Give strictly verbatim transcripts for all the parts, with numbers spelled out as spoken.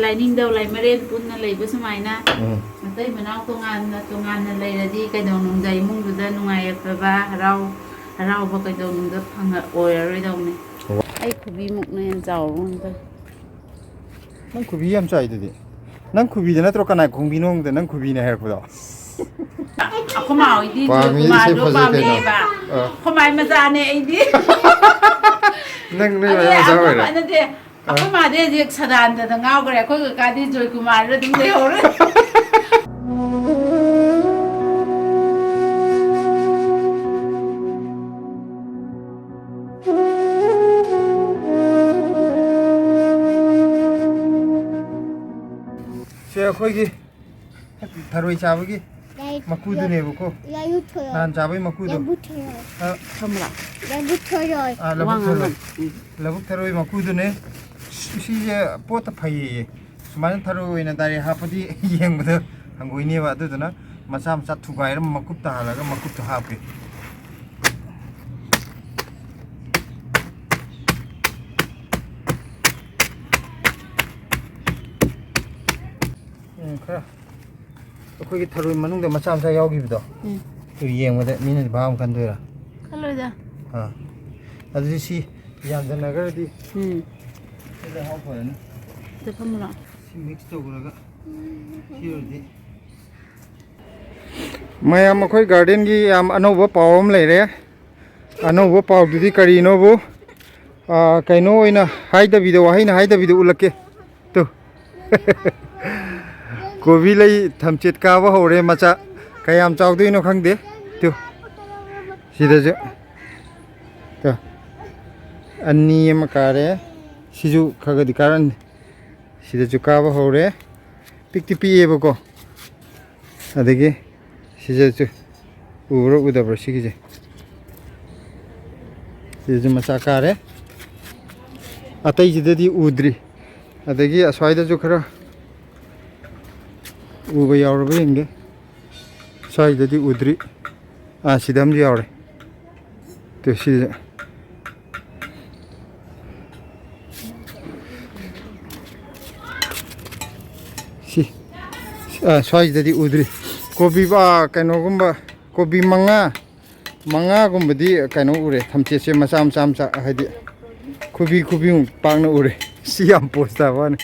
ꯂꯥꯏꯅꯤꯡꯊꯧ ꯂꯥꯏꯃꯔꯦꯟ ꯄꯨꯟꯅ ꯂꯩꯕ ꯁꯨꯃꯥꯏꯅ, ꯎꯝ꯫ ꯃꯇꯩ ꯃꯅꯥꯎ ꯇꯣꯉꯥꯟꯅ ꯇꯣꯉꯥꯟꯅ ꯂꯩꯔꯗꯤ ꯀꯩꯗꯧꯅꯨꯡꯗ ꯏꯃꯨꯡꯗꯨꯗ ꯅꯨꯡꯉꯥꯏ ꯌꯥꯏꯐꯕ, ꯍꯔꯥꯎ ꯍꯔꯥꯎꯕ ꯀꯩꯗꯧꯅꯨꯡꯗ ꯐꯪꯉ-, ꯑꯣꯏꯔꯔꯣꯏꯗꯧꯅꯤ꯫ ꯑꯣ꯫ ꯑꯩ ꯈꯨꯕꯤꯃꯨꯛꯅ ꯍꯦꯟꯅ ꯆꯥꯎꯕ ꯑꯝꯇ꯫ ꯅꯪ ꯈꯨꯕꯤ ꯌꯥꯝ ꯆꯥꯎꯏꯗꯨꯗꯤ꯫ ꯅꯪ ꯈꯨꯕꯤꯗ ꯅꯠꯇ꯭ꯔꯣ ꯀꯅꯥ ꯈꯣꯡꯕꯤꯅꯣ ꯈꯪꯗꯦ ꯅꯪ ꯈꯨꯕꯤꯅꯦ ꯍꯥꯏꯔꯛꯄꯗꯣ? ꯑꯩꯈꯣꯏ ꯃꯥ ꯍꯣꯏꯗꯤ ꯄꯥꯝꯃꯤ, ꯏꯁꯩ ꯖꯣꯏꯀꯨꯃꯥꯔꯗꯣ ꯐꯖꯩ ꯀꯩꯅꯣ꯫ ꯄꯥꯝꯃꯦꯕ꯫ ꯑꯥ꯫ ꯑꯩꯈꯣꯏ ꯃꯥꯏ ꯃꯆꯥꯅꯦ ꯑꯩꯗꯤ꯫ ꯅꯪ ꯅꯣꯏ ꯑꯗꯨꯅꯦ, ꯃꯌꯥꯝ ꯃꯆꯥ ꯑꯩꯈꯣꯏ ꯑꯣꯏꯔꯦ꯫ ꯃꯥ-, ꯅꯠꯇꯦ, ꯑꯥ꯫ ꯑꯩꯈꯣꯏ ꯃꯥꯗꯤ ꯍꯧꯖꯤꯛ ꯁꯗꯥꯅꯟꯗꯗ ꯉꯥꯎꯈ꯭ꯔꯦ, ꯑꯩꯈꯣꯏ ꯀꯀꯥꯗꯤ ꯖꯣꯏꯀꯨꯃꯥꯔꯗ ꯑꯗꯨꯝ ꯂꯩꯍꯧꯔꯦ꯫ ꯁꯦ, ꯑꯩꯈꯣꯏꯒꯤ ꯊꯔꯣꯏ ꯆꯥꯕꯒꯤ ꯌꯥꯏ-, ꯃꯀꯨꯗꯨꯅꯦꯕꯀꯣ꯫ ꯌꯥꯏ-, ꯌꯥꯏꯕꯨ ꯊꯔꯣꯏ꯫ ꯅꯍꯥꯟ ꯆꯥꯕꯒꯤ ꯃꯀꯨꯗꯣ꯫ ꯌꯥꯏꯕꯨ ꯊꯔꯣꯏ꯫ ꯑ, ꯈꯪꯕ꯭ꯔꯥ? ꯌꯥꯏꯕꯨ ꯊꯔꯣꯏ꯫ ꯑ, ꯂꯧꯕꯨꯛ ꯋꯥ ꯊꯔꯣꯏ꯫ ꯉꯥꯡꯒꯅꯨ꯫ ꯎꯝ꯫ ꯂꯧꯕꯨꯛ ꯊꯔꯣꯏ ꯃꯀꯨꯗꯨꯅꯦ꯫ ꯁꯤꯁꯦ ꯄꯣꯠꯇ ꯐꯩꯌꯦꯌꯦ꯫ ꯁꯨꯃꯥꯏꯅ ꯊꯔꯣꯏ ꯑꯣꯏꯅ direct ꯍꯥꯞꯄꯗꯤ ꯌꯦꯡꯕꯗ ꯍꯪꯒꯣꯏꯅꯦꯕ꯫ ꯑꯗꯨꯗꯨꯅ ꯃꯆꯥ ꯃꯆꯥ ꯊꯨꯒꯥꯏꯔ ꯃꯀꯨꯞ ꯇꯥꯍꯜꯂꯒ ꯃꯀꯨꯞꯇꯣ ꯍꯥꯞꯄꯦ꯫ ꯎꯝ, ꯈꯔ ꯑꯩꯈꯣꯏꯒꯤ ꯊꯔꯣꯏ ꯃꯅꯨꯡꯗ ꯃꯆꯥ ꯃꯆꯥ ꯌꯥꯎꯈꯤꯕꯗꯣ, ꯎꯝ꯫ ꯑꯗꯨ ꯌꯦꯡꯕꯗ ꯃꯤꯅꯗꯤ ꯚꯥꯞ ꯑꯃ ꯈꯟꯗꯣꯏꯔꯥ? ꯈꯜꯂꯣꯏꯗ꯫ ꯑꯥ꯫ ꯑꯗꯨꯗꯤ ꯁꯤ ꯌꯥꯟꯁꯤꯟꯅꯈ꯭ꯔꯗꯤ ꯎꯝ꯫ ꯁꯤꯗ ꯍꯥꯎ ꯐꯔꯅꯤ꯫ ꯁꯤꯗ ꯐꯝꯃꯨꯔꯣ꯫ ꯁꯤ mix ꯇꯧꯈ꯭ꯔꯒ ꯁꯤ ꯑꯣꯏꯔꯗꯤ꯫ ꯃꯌꯥꯝ, ꯑꯩꯈꯣꯏ garden ꯒꯤ ꯌꯥꯝ ꯑꯅꯧꯕ ꯄꯥꯎ ꯑꯃ ꯂꯩꯔꯦ꯫ ꯑꯅꯧꯕ ꯄꯥꯎꯗꯨꯗꯤ ꯀꯔꯤꯅꯣꯕꯨ? ꯑꯥ, ꯀꯩꯅꯣ ꯑꯣꯏꯅ ꯍꯥꯏꯗꯕꯤꯗ, ꯋꯥꯍꯩꯅ ꯍꯥꯏꯗꯕꯤꯗ ꯎꯠꯂꯛꯀꯦ꯫ ꯇꯨ꯫ ꯀꯣꯕꯤ ꯂꯩ ꯊꯝꯆꯦꯠ ꯀꯥꯕ ꯍꯧꯔꯦ ꯃꯆꯥ꯫ ꯀꯌꯥꯝ ꯆꯥꯎꯗꯣꯏꯅꯣ ꯈꯪꯗꯦ꯫ ꯇꯨ꯫ ꯁꯤꯗꯁꯨ꯫ ꯇꯨ꯫ ꯑꯅꯤ ꯑꯃ ꯀꯥꯔꯦ꯫ ꯁꯤꯁꯨ ꯈꯔ ꯈꯔꯗꯤ ꯀꯥꯔꯛꯑꯅꯤ꯫ ꯁꯤꯗꯁꯨ ꯀꯥꯕ ꯍꯧꯔꯦ꯫ ꯄꯤꯛꯇꯤ ꯄꯤꯛꯑꯦꯕꯀꯣ꯫ ꯑꯗꯒꯤ ꯁꯤꯗꯁꯨ ꯎꯕ꯭ꯔꯥ ꯎꯗꯕ꯭ꯔꯥ ꯁꯤꯒꯤꯁꯦ? ꯁꯤꯗꯁꯨ ꯃꯆꯥ ꯀꯥꯔꯦ꯫ ꯑꯇꯩꯁꯤꯗꯗꯤ ꯎꯗ꯭ꯔꯤ꯫ ꯑꯗꯒꯤ ꯑꯁ꯭ꯋꯥꯏꯗꯁꯨ ꯈꯔ ꯎꯕ ꯌꯥꯎꯔꯕ ꯌꯦꯡꯒꯦ꯫ ꯁ꯭ꯋꯥꯏꯗꯗꯤ ꯎꯗ꯭ꯔꯤ꯫ ꯑꯥ, ꯁꯤꯗ ꯑꯃꯁꯨ ꯌꯥꯎꯔꯦ꯫ ꯇꯨ, ꯁꯤꯁꯦ꯫ ꯁꯤ, ꯑ, ꯁ꯭ꯋꯥꯏꯁꯤꯗꯗꯤ ꯎꯗ꯭ꯔꯤ꯫ ꯀꯣꯕꯤ ꯕꯥ-, ꯀꯩꯅꯣꯒꯨꯝꯕ, ꯀꯣꯕꯤ ꯃꯉꯥ, ꯃꯉꯥꯒꯨꯝꯕꯗꯤ ꯀꯩꯅꯣ ꯎꯔꯦ, ꯊꯝꯆꯦꯠꯁꯦ ꯃꯆꯥ ꯃꯆꯥ ꯃꯆꯥ, ꯍꯥꯏꯗꯤ ꯈꯨꯕꯤ ꯈꯨꯕꯤꯃꯨꯛ ꯄꯥꯛꯅ ꯎꯔꯦ꯫ ꯁꯤ ꯌꯥꯝ ꯄꯣꯁ ꯇꯥꯕ ꯋꯥꯅꯤ꯫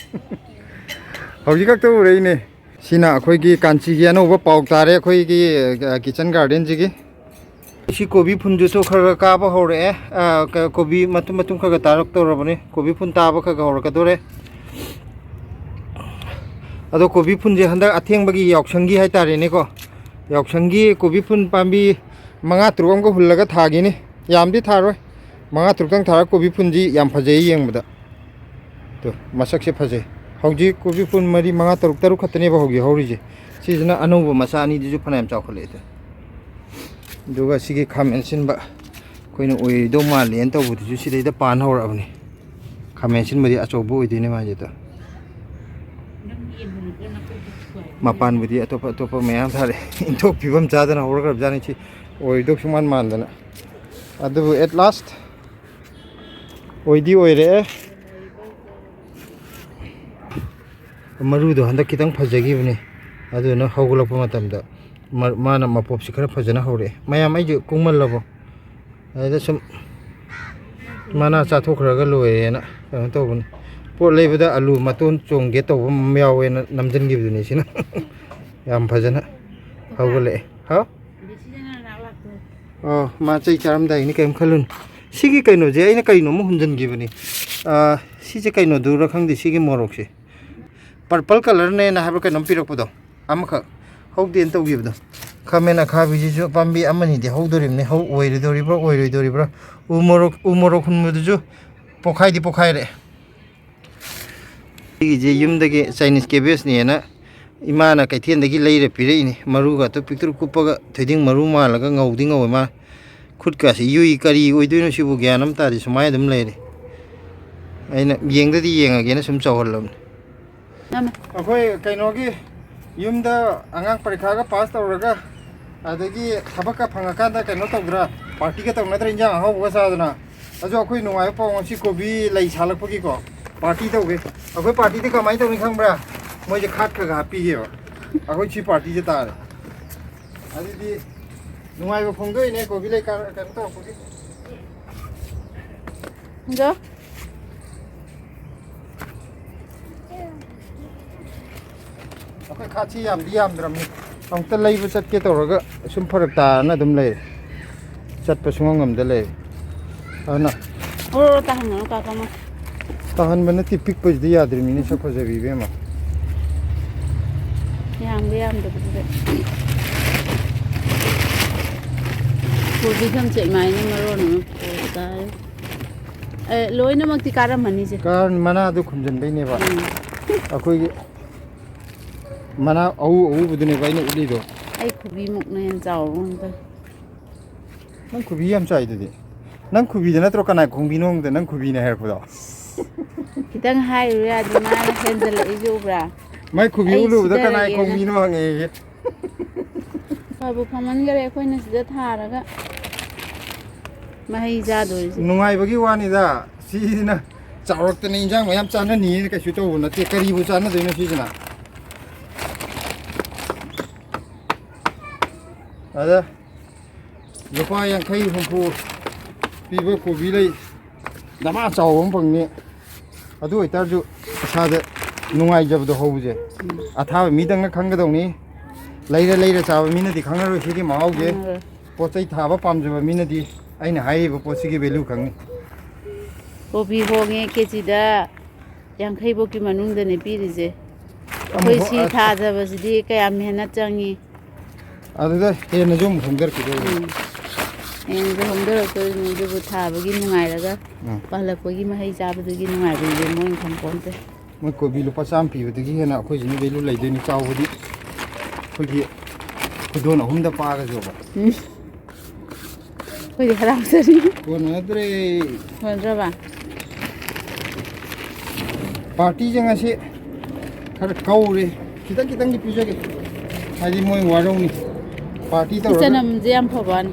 ꯍꯧꯖꯤꯛ ꯈꯛꯇ ꯎꯔꯛꯏꯅꯦ꯫ ꯁꯤꯅ ꯑꯩꯈꯣꯏꯒꯤ ꯀꯥꯟꯆꯤꯒꯤ ꯑꯅꯧꯕ ꯄꯥꯎ ꯇꯥꯔꯦ, ꯑꯩꯈꯣꯏꯒꯤ, ꯑ, ꯀꯤꯆꯟ ꯒꯥꯔꯗꯦꯟꯁꯤꯒꯤ꯫ ꯁꯤ ꯀꯣꯕꯤ ꯐꯨꯟꯗꯨꯁꯨ ꯈꯔ ꯈꯔ ꯀꯥꯕ ꯍꯧꯔꯛꯑꯦ꯫ ꯑ, ꯀ-, ꯀꯣꯕꯤ ꯃꯇꯨꯝ ꯃꯇꯨꯝ ꯈꯔ ꯈꯔ ꯇꯥꯔꯛꯇꯧꯔꯕꯅꯤ꯫ ꯀꯣꯕꯤ ꯐꯨꯟ ꯇꯥꯕ ꯈꯔ ꯈꯔ ꯍꯧꯔꯛꯀꯗꯧꯔꯦ꯫ ꯑꯗꯣ ꯀꯣꯕꯤ ꯐꯨꯟꯁꯦ ꯍꯟꯗꯛ ꯑꯊꯦꯡꯕꯒꯤ ꯌꯥꯎꯁꯪꯒꯤ ꯍꯥꯏꯇꯥꯔꯦꯅꯦꯀꯣ, ꯌꯥꯎꯁꯪꯒꯤ ꯀꯣꯕꯤ ꯐꯨꯟ ꯄꯥꯝꯕꯤ ꯃꯉꯥ ꯇꯔꯨꯛ ꯑꯃꯒ ꯍꯨꯜꯂꯒ ꯊꯥꯈꯤꯅꯤ꯫ ꯌꯥꯝꯗꯤ ꯊꯥꯔꯣꯏ, ꯃꯉꯥ ꯇꯔꯨꯛꯇꯪ ꯊꯥꯔꯒ ꯀꯣꯕꯤ ꯐꯨꯟꯁꯤ ꯌꯥꯝ ꯐꯖꯩ ꯌꯦꯡꯕꯗ꯫ ꯇꯣ, ꯃꯁꯛꯁꯦ ꯐꯖꯩ꯫ ꯍꯧꯖꯤꯛ ꯀꯣꯕꯤ ꯐꯨꯟ ꯃꯔꯤ, ꯃꯉꯥ, ꯇꯔꯨꯛ, ꯇꯔꯨꯛ ꯈꯛꯇꯅꯦꯕ ꯍꯧꯖꯤꯛ ꯍꯧꯔꯤꯁꯦ꯫ ꯁꯤꯁꯤꯅ ꯑꯅꯧꯕ ꯃꯆꯥ ꯑꯅꯤꯗꯨꯁꯨ ꯐꯅꯌꯥꯝ ꯆꯥꯎꯈꯠꯂꯛꯑꯦ꯫ ꯇꯣ, ꯑꯗꯨꯒ ꯁꯤꯒꯤ ꯈꯥꯃꯦꯟ ꯑꯁꯤꯟꯕ ꯑꯩꯈꯣꯏꯅ ꯑꯣꯏꯗꯧ ꯃꯥꯜꯂꯦꯅ ꯇꯧꯕꯗꯨꯁꯨ ꯁꯤꯗꯩꯗ ꯄꯥꯟ ꯍꯧꯔꯛꯑꯕꯅꯤ꯫ ꯈꯥꯃꯦꯟ ꯑꯁꯤꯟꯕꯗꯤ ꯑꯆꯧꯕ ꯑꯣꯏꯗꯣꯏꯅꯦ ꯃꯥꯁꯦ꯫ ꯇꯣ, ꯃꯄꯥꯟꯕꯨꯗꯤ ꯑꯇꯣꯞꯄ ꯑꯇꯣꯞꯄ ꯃꯌꯥꯝ ꯊꯥꯔꯛꯑꯦ꯫ ꯏꯟꯊꯣꯛ ꯐꯤꯕꯝ ꯆꯥꯗꯅ ꯍꯧꯔꯈ꯭ꯔꯕꯖꯥꯠꯅꯤ꯫ ꯁꯤ ꯑꯣꯏꯗꯧ ꯁꯨꯃꯥꯟ ꯃꯥꯟꯗꯅ꯫ ꯑꯗꯨꯕꯨ at last ꯑꯣꯏꯗꯤ ꯑꯣꯏꯔꯛꯑꯦ꯫ ꯃꯔꯨꯗꯣ ꯍꯟꯗꯛ ꯈꯤꯇꯪ ꯐꯖꯈꯤꯕꯅꯤ, ꯑꯗꯨꯅ ꯍꯧꯒꯠꯂꯛꯄ ꯃꯇꯝꯗ ꯃ-, ꯃꯥꯅ ꯃꯄꯣꯞꯁꯤ ꯈꯔ ꯐꯖꯅ ꯍꯧꯔꯛꯑꯦ꯫ ꯃꯌꯥꯝ ꯑꯩꯁꯨ ꯀꯨꯡꯃꯜꯂꯕꯣ, ꯑꯗꯨꯗ ꯁꯨꯝ ꯃꯅꯥ ꯆꯥꯊꯣꯛꯈ꯭ꯔꯒ ꯂꯣꯏꯔꯦꯅ ꯀꯩꯅꯣ ꯇꯧꯕꯅꯤ꯫ ꯄꯣꯠ ꯂꯩꯕꯗ ꯑꯂꯨ ꯃꯇꯣꯟ ꯆꯣꯡꯒꯦ ꯇꯧꯕ ꯑꯃ ꯌꯥꯎꯋꯦꯅ ꯅꯝꯁꯤꯟꯈꯤꯕꯗꯨꯅꯤ ꯁꯤꯅ꯫ ꯌꯥꯝ ꯐꯖꯅ ꯍꯧꯒꯠꯂꯛꯑꯦ꯫ ꯍꯥꯎ? ꯑꯣ, ꯃꯥ ꯆꯩ ꯆꯥꯔꯝꯗꯥꯏꯅꯤ, ꯀꯔꯤꯝ ꯈꯜꯂꯨꯅꯨ꯫ ꯁꯤꯒꯤ ꯀꯩꯅꯣꯁꯦ ꯑꯩꯅ ꯀꯩꯅꯣꯝꯃ ꯍꯨꯟꯖꯤꯟꯈꯤꯕꯅꯤ꯫ ꯑꯥ, ꯁꯤꯁꯦ ꯀꯩꯅꯣꯗꯨꯔ ꯈꯪꯗꯦ, ꯁꯤꯒꯤ ꯃꯣꯔꯣꯛꯁꯦ꯫ Purple colourꯅꯦꯅ ꯍꯥꯏꯕ꯭ꯔꯥ ꯀꯩꯅꯣꯝ ꯄꯤꯔꯛꯄꯗꯣ, ꯑꯃꯈꯛ ꯍꯧꯗꯦꯅ ꯇꯧꯈꯤꯕꯗꯣ꯫ ꯈꯥꯃꯦꯟ ꯑꯈꯥꯕꯤꯁꯤꯁꯨ ꯄꯥꯝꯕꯤ ꯑꯃꯅꯤꯗꯤ ꯍꯧꯗꯣꯔꯤꯕꯅꯤ, ꯍꯧ-, ꯑꯣꯏꯔꯗꯣꯔꯤꯕ꯭ꯔꯥ ꯑꯣꯏꯔꯣꯏꯗꯣꯔꯤꯕ꯭ꯔꯥ꯫ ꯎ ꯃꯣꯔꯣꯛ, ꯎ ꯃꯣꯔꯣꯛ ꯍꯨꯟꯕꯗꯨꯁꯨ ꯄꯣꯛꯈꯥꯏꯗꯤ ꯄꯣꯛꯈꯥꯏꯔꯦ꯫ ꯑꯩꯒꯤꯁꯦ ꯌꯨꯝꯗꯒꯤ Chinese cabbageꯅꯦꯅ ꯏꯃꯥꯅ ꯀꯩꯊꯦꯜꯗꯒꯤ ꯂꯩꯔ ꯄꯤꯔꯛꯏꯅꯤ꯫ ꯃꯔꯨꯒ ꯑꯗꯨ ꯄꯤꯛꯇ꯭ꯔꯨ ꯀꯨꯞꯄꯒ ꯊꯣꯏꯗꯤꯡ ꯃꯔꯨ ꯃꯥꯜꯂꯒ ꯉꯧꯗꯤ ꯉꯧꯋꯦ꯫ ꯃꯥ ꯈꯨꯠꯀꯥꯁꯤ ꯌꯨꯏ ꯀꯔꯤ ꯑꯣꯏꯗꯣꯏꯅꯣ ꯁꯤꯕꯨ, ꯒ꯭ꯌꯥꯟ ꯑꯃ ꯇꯥꯗꯦ꯫ ꯁꯨꯃꯥꯏꯅ ꯑꯗꯨꯝ ꯂꯩꯔꯦ꯫ ꯑꯩꯅ ꯌꯦꯡꯗꯗꯤ ꯌꯦꯡꯉꯒꯦꯅ ꯁꯨꯝ ꯆꯥꯎꯍꯜꯂꯕꯅꯤ꯫ ꯑꯩꯈꯣꯏ ꯀꯩꯅꯣꯒꯤ ꯌꯨꯝꯗ ꯑꯉꯥꯡ ꯄꯔꯤꯈꯥꯒ ꯄꯥꯁ ꯇꯧꯔꯒ, ꯑꯗꯒꯤ ꯊꯕꯛꯀ ꯐꯪꯉꯀꯥꯟꯗ ꯀꯩꯅꯣ ꯇꯧꯗ꯭ꯔꯥ, ꯄꯥꯔꯇꯤꯒ ꯇꯧꯅꯗ꯭ꯔꯥ, ꯏꯟꯖꯥꯡ ꯑꯍꯥꯎꯕꯒ ꯆꯥꯗꯅ? ꯑꯗꯣ ꯑꯩꯈꯣꯏ ꯅꯨꯡꯉꯥꯏꯕ ꯄꯥꯎ, ꯉꯁꯤ ꯀꯣꯕꯤ ꯂꯩ ꯁꯥꯠꯂꯛꯄꯒꯤꯀꯣ ꯄꯥꯔꯇꯤ ꯇꯧꯒꯦ꯫ ꯑꯩꯈꯣꯏ ꯄꯥꯔꯇꯤꯗꯤ ꯀꯃꯥꯏꯅ ꯇꯧꯅꯤ ꯈꯪꯕ꯭ꯔꯥ? ꯃꯣꯏꯁꯦ ꯈꯥꯠꯈ꯭ꯔꯒ ꯍꯥꯞꯄꯤꯒꯦꯕ꯫ ꯑꯩꯈꯣꯏ ꯁꯤ ꯄꯥꯔꯇꯤꯁꯦ ꯇꯥꯔꯦ꯫ ꯑꯗꯨꯗꯤ ꯅꯨꯡꯉꯥꯏꯕ ꯐꯣꯡꯗꯣꯛꯏꯅꯦ ꯀꯣꯕꯤ ꯂꯩ ꯀꯥꯔ-, ꯀꯩꯅꯣ ꯇꯧꯔꯛꯄꯒꯤ꯫ ꯑꯗꯣ ꯑꯩꯈꯣꯏ ꯈꯥꯠꯁꯤ ꯌꯥꯝꯗꯤ ꯌꯥꯝꯗ꯭ꯔꯕꯅꯤ꯫ ꯑꯃꯨꯛꯇ ꯂꯩꯕ ꯆꯠꯀꯦ ꯇꯧꯔꯒ ꯁꯨꯝ ꯐꯔꯛ ꯇꯥꯔꯅ ꯑꯗꯨꯝ ꯂꯩꯔꯦ꯫ ꯆꯠꯄ ꯁꯨꯡꯉꯝ ꯉꯝꯗ ꯂꯩꯔꯦ꯫ ꯑꯗꯨꯅ ꯑꯣ, ꯇꯥꯍꯟꯒꯅꯨ, ꯀꯥ ꯀꯃ꯫ ꯇꯥꯍꯟꯕ ꯅꯠꯇꯦ, ꯄꯤꯛꯄꯁꯤꯗꯤ ꯌꯥꯗ꯭ꯔꯤꯃꯤꯅꯦ, ꯁꯛ ꯐꯖꯕꯤ ꯏꯕꯦꯝꯃ꯫ ꯌꯥꯝꯕ ꯌꯥꯝꯗꯕꯗꯨꯗ꯫ ꯀꯣꯕꯤ ꯊꯝꯆꯦꯠ ꯃꯥꯏꯅ ꯃꯔꯣꯟ ꯑꯃ ꯄꯨꯔ ꯆꯥꯔꯦ꯫ ꯑꯦ, ꯂꯣꯏꯅꯃꯛꯇꯤ ꯀꯥꯔꯝꯃꯅꯤꯁꯦ꯫ ꯀꯥꯔ ꯃꯅꯥꯗꯣ ꯈꯨꯝꯖꯤꯟꯕꯩꯅꯦꯕ꯫ ꯎꯝ꯫ ꯑꯩꯈꯣꯏꯒꯤ ꯃꯅꯥ ꯑꯎ ꯑꯎꯕꯗꯨꯅꯦꯕ ꯑꯩꯅ ꯎꯠꯂꯤꯗꯣ꯫ ꯑꯩ ꯈꯨꯕꯤꯃꯨꯛꯅ ꯍꯦꯟꯅ ꯆꯥꯎꯕ ꯑꯝꯇ꯫ ꯅꯪ ꯈꯨꯕꯤ ꯌꯥꯝ ꯆꯥꯎꯏꯗꯨꯗꯤ꯫ ꯅꯪ ꯈꯨꯕꯤꯗ ꯅꯠꯇ꯭ꯔꯣ ꯀꯅꯥ ꯈꯣꯡꯕꯤꯅꯣ ꯈꯪꯗꯦ, ꯅꯪ ꯈꯨꯕꯤꯅꯦ ꯍꯥꯏꯔꯛꯄꯗꯣ? ꯈꯤꯇꯪ ꯍꯥꯏꯔꯨ ꯌꯥꯗ꯭ꯔꯣ? ꯃꯥꯅ ꯍꯦꯟꯖꯜꯂꯛꯏꯁꯦ ꯎꯕ꯭ꯔꯥ? ꯃꯥꯏ ꯈꯨꯕꯤ ꯑꯩ ꯎꯠꯂꯨꯕꯗ ꯀꯅꯥꯏ ꯁꯤꯗꯔꯒꯦꯅ꯫ ꯈꯣꯡꯕꯤꯅꯣ ꯍꯪꯉꯛꯑꯦꯌꯦ꯫ ꯐꯕꯨ ꯐꯃꯟꯈꯔꯦ ꯑꯩꯈꯣꯏꯅ ꯁꯤꯗ ꯊꯥꯔꯒ ꯃꯍꯩ ꯆꯥꯗꯣꯔꯤꯁꯦ꯫ ꯅꯨꯡꯉꯥꯏꯕꯒꯤ ꯋꯥꯅꯤꯗ꯫ ꯁꯤꯁꯤꯅ ꯆꯥꯎꯔꯛꯇꯅ ꯏꯟꯖꯥꯡ ꯃꯌꯥꯝ ꯆꯥꯅꯅꯤꯅ ꯀꯩꯁꯨ ꯇꯧꯕ ꯅꯠꯇꯦ꯫ ꯀꯔꯤꯕꯨ ꯆꯥꯅꯗꯣꯏꯅꯣ ꯁꯤꯁꯤꯅ? ꯑꯗ ꯂꯨꯄꯥ ꯌꯥꯡꯈꯩ ꯍꯨꯝꯐꯨ ꯄꯤꯕ ꯀꯣꯕꯤ ꯂꯩ ꯗꯃꯥ ꯆꯥꯎꯕ ꯑꯃ ꯐꯪꯅꯤ꯫ ꯑꯗꯨ ꯑꯣꯏꯇꯥꯔꯁꯨ ꯏꯁꯥꯗ ꯅꯨꯡꯉꯥꯏꯖꯕꯗꯣ ꯍꯧꯕꯁꯦ꯫ ꯎꯝ꯫ ꯑꯊꯥꯕ ꯃꯤꯗꯪꯅ ꯈꯪꯒꯗꯧꯅꯤ꯫ ꯂꯩꯔ ꯂꯩꯔ ꯆꯥꯕ ꯃꯤꯅꯗꯤ ꯈꯪꯉꯔꯣꯏ ꯁꯤꯒꯤ ꯃꯍꯥꯎꯁꯦ꯫ ꯈꯪꯉꯔꯣꯏ꯫ ꯄꯣꯠ ꯆꯩ ꯊꯥꯕ ꯄꯥꯝꯖꯕ ꯃꯤꯅꯗꯤ ꯑꯩꯅ ꯍꯥꯏꯔꯤꯕ ꯄꯣꯠꯁꯤꯒꯤ value ꯈꯪꯅꯤ꯫ ꯀꯣꯕꯤ ꯍꯣꯡꯉꯦ, ꯀꯦꯖꯤꯗ ꯌꯥꯡꯈꯩ ꯐꯥꯎꯀꯤ ꯃꯅꯨꯡꯗꯅꯦ ꯄꯤꯔꯤꯁꯦ꯫ ꯑꯩꯈꯣꯏ ꯑꯃꯨꯛ ꯁꯤ ꯑ-, ꯊꯥꯖꯕꯁꯤꯗꯤ ꯀꯌꯥꯝ ꯃꯦꯍꯅꯠ ꯆꯪꯉꯤ꯫ ꯑꯗꯨꯗ ꯍꯦꯟꯅꯁꯨ ꯑꯃꯨꯛ ꯍꯣꯡꯊꯔꯛꯈꯤꯗꯣꯏꯅꯤ꯫ ꯎꯝ꯫ ꯍꯦꯟꯅꯁꯨ ꯍꯣꯡꯊꯔꯛꯇꯣꯏꯅꯤ, ꯑꯗꯨꯕꯨ ꯊꯥꯕꯒꯤ ꯅꯨꯡꯉꯥꯏꯔꯒ ꯎꯝ꯫ ꯄꯥꯜꯂꯛꯄꯒꯤ ꯃꯍꯩ ꯆꯥꯕꯗꯨꯒꯤ ꯅꯨꯡꯉꯥꯏꯕꯗꯨꯗꯤ ꯃꯣꯏꯅ ꯈꯪꯄꯣꯟꯇꯦ꯫ ꯃꯣꯏ ꯀꯣꯕꯤ ꯂꯨꯄꯥ ꯆꯥꯝꯃ ꯄꯤꯕꯗꯒꯤ ꯍꯦꯟꯅ ꯑꯩꯈꯣꯏꯁꯤꯅ value ꯂꯩꯗꯣꯏꯅꯤ꯫ ꯆꯥꯎꯕꯗꯤ ꯑꯩꯈꯣꯏꯒꯤ ꯈꯨꯗꯣꯟ ꯑꯍꯨꯝꯗ ꯄꯥꯔꯒꯁꯨꯕ꯫ ꯎꯝ꯫ ꯑꯩꯈꯣꯏꯗꯤ ꯍꯔꯥꯎꯖꯔꯤ꯫ ꯀꯣꯟꯅꯗ꯭ꯔꯦ꯫ ꯀꯣꯟꯅꯗ꯭ꯔꯕ? ꯄꯥꯔꯇꯤꯁꯦ ꯉꯁꯤ ꯈꯔ ꯀꯧꯔꯦ꯫ ꯈꯤꯇꯪ ꯈꯤꯇꯪꯗꯤ ꯄꯤꯖꯒꯦ꯫ ꯍꯥꯏꯗꯤ ꯃꯣꯏ ꯋꯥꯔꯧꯅꯤ꯫ ꯄꯥꯔꯇꯤ ꯁꯤ ꯇꯧꯔꯒ ꯆꯅꯝꯁꯦ ꯌꯥꯝ ꯐꯕ ꯋꯥꯅꯤ꯫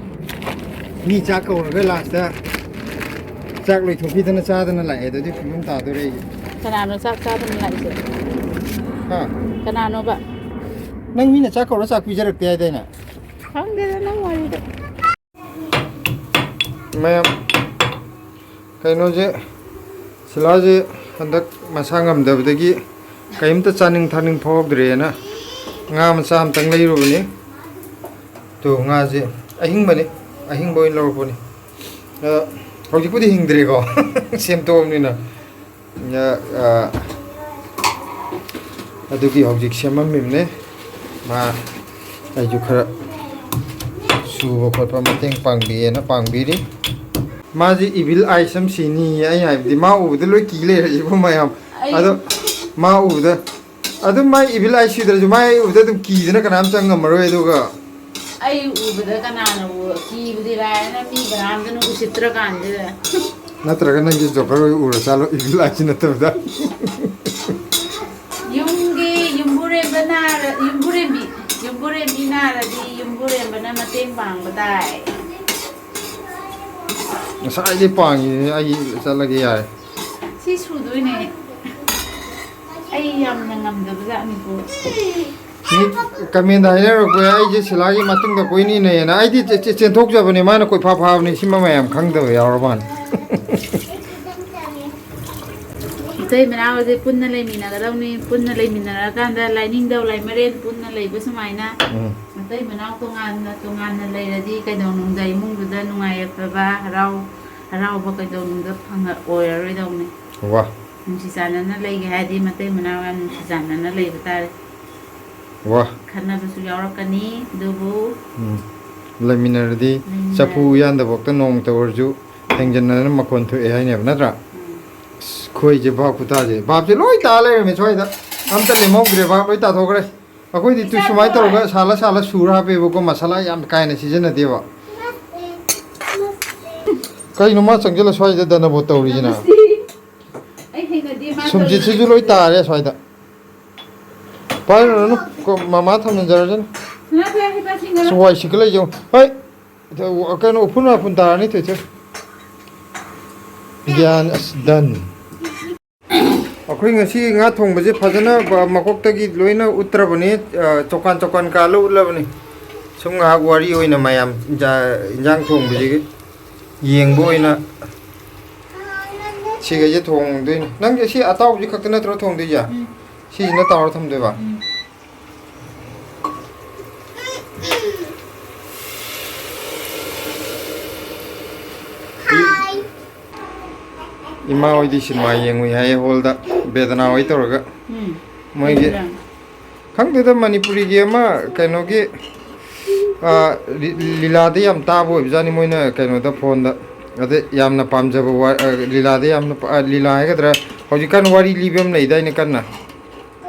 ꯃꯤ ꯆꯥꯛ ꯀꯧꯔꯒ last ꯆꯥꯛ ꯂꯣꯏꯊꯣꯛꯈꯤꯗꯅ ꯆꯥꯗꯅ ꯂꯥꯛꯑꯦ꯫ ꯑꯗꯨꯗꯤ ꯐꯤꯕꯝ ꯇꯥꯗꯣꯔꯦ ꯑꯩꯁꯦ꯫ ꯀꯅꯥꯅꯣ ꯆꯥꯛ ꯆꯥꯗꯅ ꯂꯥꯛꯏꯁꯦ? ꯍꯥ? ꯀꯅꯥꯅꯣꯕ? ꯅꯪ ꯃꯤꯅ ꯆꯥꯛ ꯀꯧꯔ ꯆꯥꯛ ꯄꯤꯖꯔꯛꯇꯦ ꯍꯥꯏꯗꯥꯏꯅꯦ? ꯈꯪꯗꯦꯗ, ꯅꯪ ꯋꯥꯔꯤꯗꯣ꯫ ꯃꯌꯥꯝ, ꯀꯩꯅꯣꯁꯦ, ꯁꯤꯂꯥꯁꯦ ꯍꯟꯗꯛ ꯃꯁꯥ ꯉꯝꯗꯕꯗꯒꯤ ꯀꯔꯤꯝꯇ ꯆꯥꯅꯤꯡ ꯊꯛꯅꯤꯡ ꯐꯥꯎꯗ꯭ꯔꯦꯅ ꯉꯥ ꯃꯆꯥ ꯑꯝꯇꯪ ꯂꯩꯔꯨꯕꯅꯤ꯫ ꯇꯨ, ꯉꯥꯁꯦ ꯑꯍꯤꯡꯕꯅꯤ, ꯑꯍꯤꯡꯕ ꯑꯣꯏꯅ ꯂꯧꯔꯛꯄꯅꯤ꯫ ꯑ, ꯍꯧꯖꯤꯛꯄꯨꯗꯤ ꯍꯤꯡꯗ꯭ꯔꯤꯀꯣ, ꯁꯦꯝꯗꯣꯛꯑꯕꯅꯤꯅ꯫ ꯑ, ꯑ, ꯑꯗꯨꯒꯤ ꯍꯧꯖꯤꯛ ꯁꯦꯝꯃꯝꯃꯤꯕꯅꯦ꯫ ꯃꯥ, ꯑꯩꯁꯨ ꯈꯔ ꯁꯨꯕ ꯈꯣꯠꯄ ꯃꯇꯦꯡ ꯄꯥꯡꯕꯤꯌꯦꯅ ꯄꯥꯡꯕꯤꯔꯤ꯫ ꯃꯥꯁꯦ evil eyes ꯑꯃ ꯁꯤꯅꯤꯌꯦ꯫ ꯑꯩ ꯍꯥꯏꯕꯗꯤ, ꯃꯥ ꯎꯕꯗ ꯂꯣꯏ ꯀꯤ ꯂꯩꯔꯁꯤꯕꯨ ꯃꯌꯥꯝ꯫ ꯑꯩ ꯑꯗꯣ ꯃꯥ ꯎꯕꯗ ꯑꯗꯨꯝ ꯃꯥꯏ evil eyes ꯁꯤꯗ꯭ꯔꯁꯨ, ꯃꯥꯏ ꯎꯕꯗ ꯑꯗꯨꯝ ꯀꯤꯗꯅ ꯀꯅꯥꯝ ꯆꯪ ꯉꯝꯃꯔꯣꯏ꯫ ꯑꯗꯨꯒ ꯑꯩ ꯎꯕꯗ ꯀꯅꯥꯅꯕꯨ ꯀꯤꯕꯗꯤ ꯂꯥꯏꯔꯅ, ꯃꯤ ꯀꯅꯥꯝꯇꯅ ꯎꯁꯤꯠꯇ꯭ꯔ ꯀꯥꯟꯁꯤꯗ꯫ ꯅꯠꯇ꯭ꯔꯒ ꯅꯪꯁꯦ ꯖꯣꯀꯔ ꯑꯣꯏ ꯎꯔ ꯆꯥꯂꯣ, evil eyes ꯅꯠꯇꯕꯗ꯫ ꯌꯨꯝꯒꯤ ꯌꯨꯝꯕꯨꯔꯦꯝꯕ ꯅꯥꯔ-, ꯌꯨꯝꯕꯨꯔꯦꯝꯕꯤ, ꯌꯨꯝꯕꯨꯔꯦꯝꯕꯤ ꯅꯥꯔꯗꯤ ꯌꯨꯝꯕꯨꯔꯦꯝꯕꯅ ꯃꯇꯦꯡ ꯄꯥꯡꯕ ꯇꯥꯏ꯫ ꯉꯁꯥꯏꯗꯩ ꯄꯥꯡꯉꯤꯅꯦ, ꯑꯩ ꯆꯠꯂꯒꯦ ꯌꯥꯔꯦ꯫ ꯁꯤ ꯁꯨꯗꯣꯏꯅꯦ꯫ ꯑꯩ ꯌꯥꯝꯅ ꯉꯝꯗꯕ ꯖꯥꯠꯅꯤꯀꯣ꯫ ꯃꯤ ꯀꯃꯦꯟꯗ ꯍꯥꯏꯅꯔꯛꯄ, "ꯑꯩꯁꯦ ꯁꯤꯂꯥꯒꯤ ꯃꯇꯨꯡꯗ ꯀꯣꯏꯅꯤꯅꯦꯅ"꯫ ꯑꯩꯗꯤ ꯆꯦ-, ꯆꯦ-, ꯆꯦꯟꯊꯣꯛꯆꯕꯅꯦ, ꯃꯥꯅ ꯀꯣꯏꯐꯥ ꯐꯥꯕꯅꯦ꯫ ꯁꯤꯃ ꯃꯌꯥꯝ ꯈꯪꯗꯕ ꯌꯥꯎꯔ ꯃꯥꯜꯂꯦ꯫ ꯃꯇꯩ ꯃꯅꯥꯎꯁꯦ ꯄꯨꯟꯅ ꯂꯩꯃꯤꯟꯅꯒꯗꯧꯅꯤ꯫ ꯄꯨꯟꯅ ꯂꯩꯃꯤꯟꯅꯔꯀꯥꯟꯗ ꯂꯥꯏꯅꯤꯡꯊꯧ ꯂꯥꯏꯃꯔꯦꯟ ꯄꯨꯟꯅ ꯂꯩꯕ ꯁꯨꯃꯥꯏꯅ ꯎꯝ꯫ ꯃꯇꯩ ꯃꯅꯥꯎ ꯇꯣꯉꯥꯟꯅ ꯇꯣꯉꯥꯟꯅ ꯂꯩꯔꯗꯤ ꯀꯩꯗꯧꯅꯨꯡꯗ ꯏꯃꯨꯡꯗꯨꯗ ꯅꯨꯡꯉꯥꯏ ꯌꯥꯏꯐꯕ, ꯍꯔꯥꯎ ꯍꯔꯥꯎꯕ ꯀꯩꯗꯧꯅꯨꯡꯗ ꯐꯪꯉ-, ꯑꯣꯏꯔꯔꯣꯏꯗꯧꯅꯤ꯫ ꯋꯥ꯫ ꯅꯨꯡꯁꯤ ꯆꯥꯟꯅꯅ ꯂꯩꯒꯦ ꯍꯥꯏꯔꯗꯤ ꯃꯇꯩ ꯃꯅꯥꯎ ꯌꯥꯝ ꯅꯨꯡꯁꯤ ꯆꯥꯟꯅꯅ ꯂꯩꯕ ꯇꯥꯔꯦ꯫ ꯋꯥ꯫ ꯈꯠꯅꯕꯁꯨ ꯌꯥꯎꯔꯛꯀꯅꯤ, ꯑꯗꯨꯕꯨ ꯎꯝ꯫ ꯂꯩꯃꯤꯟꯅꯔꯗꯤ ꯂꯩꯃꯤꯟꯅꯔꯗꯤ ꯆꯐꯨ ꯎꯌꯥꯟꯗꯐꯥꯎꯗ ꯅꯣꯡꯃꯇ ꯑꯣꯏꯔꯁꯨ ꯊꯦꯡꯖꯤꯟꯅꯗꯅ ꯃꯈꯣꯟ ꯊꯣꯛꯑꯦ ꯍꯥꯏꯅꯦꯕ, ꯅꯠꯇ꯭ꯔꯥ? ꯎꯝ꯫ ꯑꯁ, ꯑꯩꯈꯣꯏꯁꯦ ꯚꯥꯞ ꯈꯨꯇꯥꯁꯦ, ꯚꯥꯞꯁꯦ ꯂꯣꯏ ꯇꯥ ꯂꯩꯔꯝꯃꯦ ꯁ꯭ꯋꯥꯏꯗ꯫ ꯑꯝꯇ ꯂꯦꯝꯍꯧꯗ꯭ꯔꯦ, ꯚꯥꯞ ꯂꯣꯏ ꯇꯥꯊꯣꯛꯈ꯭ꯔꯦ꯫ ꯑꯩꯈꯣꯏꯗꯤ ꯇꯨ ꯁꯨꯃꯥꯏꯅ ꯇꯧꯔꯒ ꯁꯥꯜꯂ ꯁꯥꯜꯂ ꯁꯨꯔ ꯍꯥꯞꯄꯦꯕꯀꯣ, ꯃꯁꯥꯂꯥ ꯌꯥꯝ ꯀꯥ ꯍꯦꯟꯅ ꯁꯤꯖꯤꯟꯅꯗꯦꯕ꯫ ꯀꯩꯅꯣ ꯃꯥ ꯆꯪꯁꯤꯜꯂ ꯁ꯭ꯋꯥꯏꯗ ꯗꯅꯕꯣ ꯇꯧꯔꯤꯁꯤꯅ? ꯑꯩ ꯍꯩꯅꯗꯦ ꯃꯥ ꯁꯨꯝꯖꯤꯠꯁꯤꯁꯨ ꯇꯧꯔꯤꯁꯦ꯫ ꯂꯣꯏ ꯇꯥꯔꯦ ꯁ꯭ꯋꯥꯏꯗ꯫ ꯄꯥꯏꯔꯨꯔꯅꯨ, ꯀꯣ-, ꯃꯃꯥ ꯊꯝꯖꯤꯟꯖꯔꯁꯅꯤ꯫ ꯁꯅꯥꯊꯣꯏ, ꯍꯤꯗꯥꯛ ꯁꯤꯡꯒꯅꯨ꯫ ꯑꯁ, ꯋꯥꯏ ꯁꯤꯠꯀ ꯂꯩꯖꯧ꯫ ꯍꯣꯏ, ꯀꯩꯅꯣ, ꯎꯐꯨꯟ ꯋꯥꯏꯐꯨꯟ ꯇꯥꯔꯅꯤ ꯇꯧꯏꯁꯦ꯫ ꯒ꯭ꯌꯥꯟ, ꯑꯁ, done꯫ ꯑꯩꯈꯣꯏ ꯉꯁꯤ ꯉꯥ ꯊꯣꯡꯕꯁꯦ ꯐꯖꯅ ꯕ-, ꯃꯀꯣꯛꯇꯒꯤ ꯂꯣꯏꯅ ꯎꯠꯇ꯭ꯔꯕꯅꯤ, ꯑ, ꯆꯣꯀꯥꯟ ꯆꯣꯀꯥꯟ ꯀꯥꯜꯂ ꯎꯠꯂꯕꯅꯤ꯫ ꯁꯨꯝ ꯉꯥꯏꯍꯥꯛ ꯋꯥꯔꯤ ꯑꯣꯏꯅ ꯃꯌꯥꯝ ꯏꯟꯖꯥ-, ꯏꯟꯖꯥꯡ ꯊꯣꯡꯕꯁꯤꯒꯤ ꯌꯦꯡꯕ ꯑꯣꯏꯅ ꯁꯤꯈꯩꯁꯦ ꯊꯣꯡꯗꯣꯏꯅꯤ꯫ ꯅꯪꯒꯤ ꯁꯤ ꯑꯇꯥꯎꯕꯁꯤ ꯈꯛꯇ ꯅꯠꯇ꯭ꯔꯣ ꯊꯣꯡꯗꯣꯏꯁꯦ? ꯎꯝ꯫ ꯁꯤꯁꯤꯅ ꯇꯥꯎꯔ ꯊꯝꯗꯣꯏꯕ? ꯎꯝ꯫ ꯏꯃꯥ ꯍꯣꯏꯗꯤ ꯁꯤꯅꯦꯃꯥ ꯌꯦꯡꯉꯨꯏ ꯍꯥꯏꯌꯦ ꯍꯣꯜꯗ, ꯕꯦꯗꯅꯥ ꯍꯣꯏ ꯇꯧꯔꯒ꯫ ꯎꯝ꯫ ꯃꯣꯏꯒꯤ ꯕꯦꯗꯅꯥ꯫ ꯈꯪꯗꯦꯗ, ꯃꯅꯤꯄꯨꯔꯤꯒꯤ ꯑꯃ ꯀꯩꯅꯣꯒꯤ, ꯑ, ꯂꯤ-, ꯂꯤꯂꯥꯗ ꯌꯥꯝ ꯇꯥꯕ ꯑꯣꯏꯕꯖꯥꯠꯅꯤ ꯃꯣꯏꯅ ꯀꯩꯅꯣꯗ, ꯐꯣꯟꯗ꯫ ꯑꯗ ꯌꯥꯝꯅ ꯄꯥꯝꯖꯕ ꯋꯥ-, ꯑ, ꯂꯤꯂꯥꯗ ꯌꯥꯝꯅ ꯄ-, ꯑ, ꯂꯤꯂꯥ ꯍꯥꯏꯒꯗ꯭ꯔꯥ, ꯍꯧꯖꯤꯛꯀꯥꯟ ꯋꯥꯔꯤ ꯂꯤꯕ ꯑꯃ ꯂꯩꯗꯥꯏꯅꯦ ꯀꯟꯅ?